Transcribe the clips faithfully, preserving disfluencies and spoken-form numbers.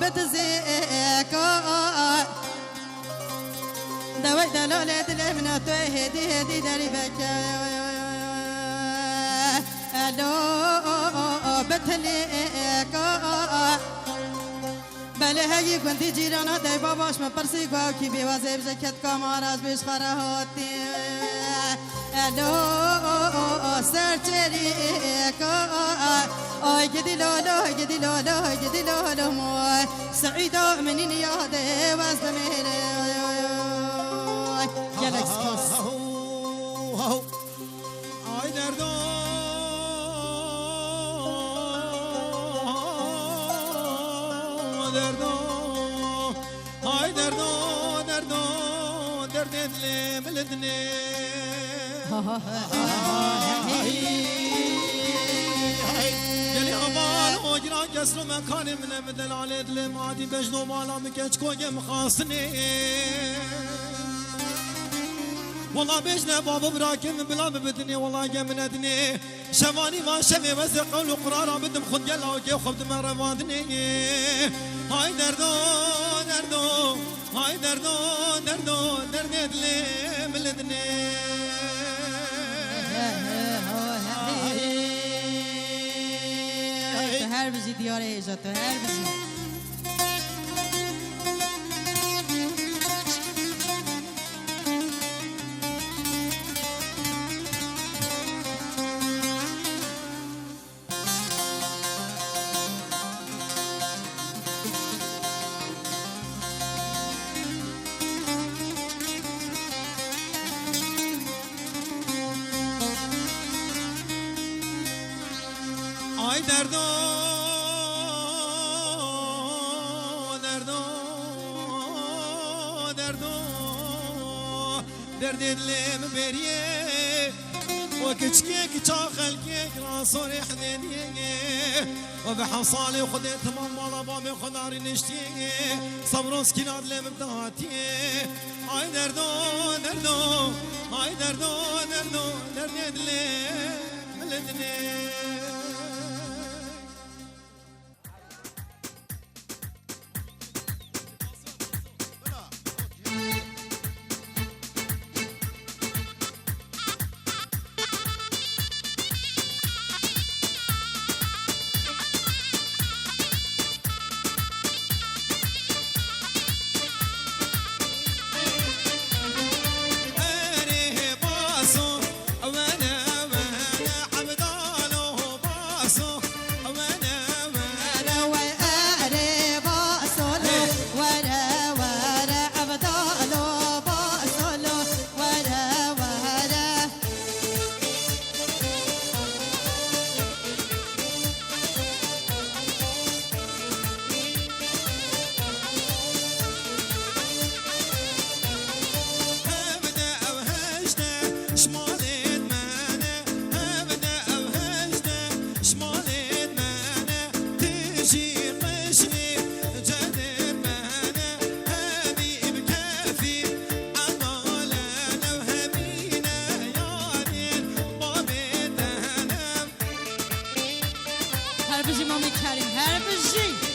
bitizêka. Dewey delalê dilê min e, tu hêdî hêdî derî veke. Elo bitilêka. Belê heyî gundî cîrana dey babaş min pirsî, ku ew kî bêwazê bije ketka mara, ez bêj xwe re hatî. Elo serçêrîka. Ay gidî lolo, gidî lolo, gidî lolo moy. Seîda minî niyadê wez dimêrê. Gelek spas. Ay derdo, derdo, ay derdo, derdo, derdê dilê min li dinê. Gelê heval, o giran kesro me kanê min e, min delalê dilê madî bejno mala min keçko gem xastinê. Wela bêjne babo birakê min bila bibidinê, wela ge min edinê. Şevanî van şevê wezê qewl û qurara bidim xud gela û kê xwe bidime revandinê. Hay derdo, derdo, hay derdo, derdo, derdê dilê min li dinê. Tu her bijî diyarê hêja, tu her bijî. Ay derdo, derdo, derdo, derdê dilê min bêriye. O kiçikê kiça xelkê kira sorê hidêniye. O bi heft salê xwedê temam mala bamê xwe darî niştiye. Sabron skîna dilê min datiye. Ay derdo, derdo, ay derdo, derdo, derdê dilê. Milletine. Her bijî.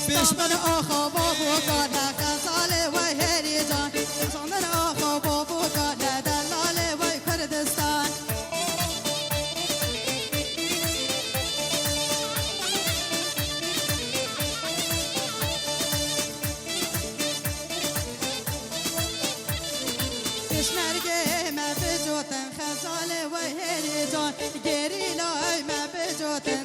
Pêşmir axa bavokane, xezalê wey hêrî can. Pêşmir axa bavokane, delalê wey Kurdistan. Pêşmergê me bicotin, xezalê wey hêrî can. Gerîlay me bicotin,